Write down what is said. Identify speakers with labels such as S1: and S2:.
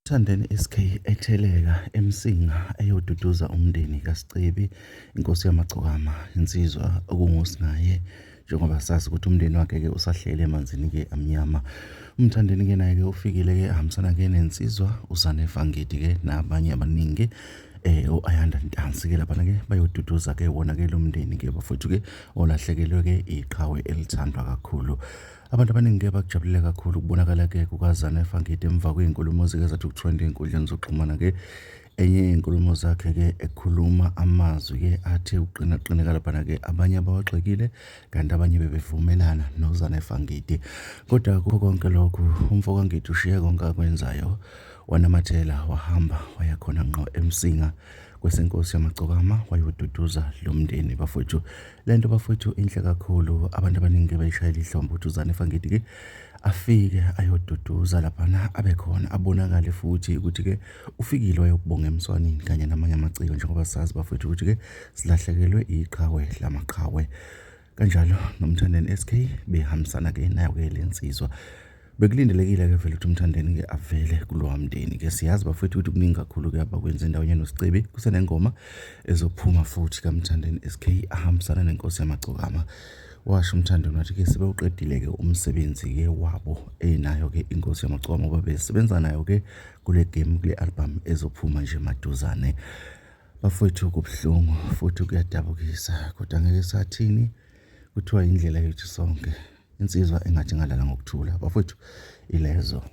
S1: Thandeni SK etheleka eMsinga eyoduduza umndeni kaSicebi, inkosi yamagcokama, insizwa okunguSingaye njengoba sazi ukuthi umndeni wakhe-ke usahleli emanzini-ke amnyama. UMthandeni-ke naye-ke ufikile-ke ehambisana-ke nensizwa uZane Fangidi-ke nabanye abaningi u-Ayanda Ntanzi-ke laphana-ke bayoduduza-ke wona-ke lo mndeni-ke bafowethu-ke olahlekelwe-ke iqhawe elithandwa kakhulu. Abantu abaningi-ke bakujabulele kakhulu ukubonakala-ke kukaZane Fangidi emva kwey'nkulumo zike zathi ukutrenda ey'nkundleni zokuxhumana-ke. Enye yey'nkulumo zakhe-ke ekhuluma amazwi-ke athe ukuqinaqineka laphana-ke abanye abawagxekile kanti abanye bebevumelana noZane Fangidi. Kodwa kukho konke lokhu umfo kaNgidi ushiye konke akwenzayo wanamathela wahamba waya khona ngqo eMsinga kwesenkosi yamagcokama wayoduduza lo mndeni bafowethu. Le nto bafowethu inhle kakhulu abantu abaningi bayishayela ihlombe ukuthi uZane Fangidi-ke afike ayoduduza laphana abe khona abonakale futhi ukuthi-ke ufikile wayokubonga emswanini kanye namanye amaciko njengoba sazi bafowethu ukuthi-ke silahlekelwe iqhawe lamaqhawe. Kanjalo noMthandeni SK behambisana-ke nayo-ke le nsizwa. Bekulindelekile-ke vele ukuthi uMthandeni-ke avele kulowa mndeni-ke. Siyazi bafowethu ukuthi kuningi kakhulu-ke abakwenza endaweni noSicebi. Kusenengoma ezophuma futhi kaMthandeni SK ahambisana nenkosi yamagcokama. Washo uMthandeni wathi-ke sebewuqedile-ke umsebenzi-ke wabo enayo-ke inkosi yamagcokama ngoba besebenza nayo-ke kule game kule album ezophuma nje maduzane. Bafowethu kubuhlungu futhi kuyadabukisa kodwa ngeke sathini kuthiwa indlela yethu sonke. Insizwa engathi ingalala ngokuthula bafowethu ilezo.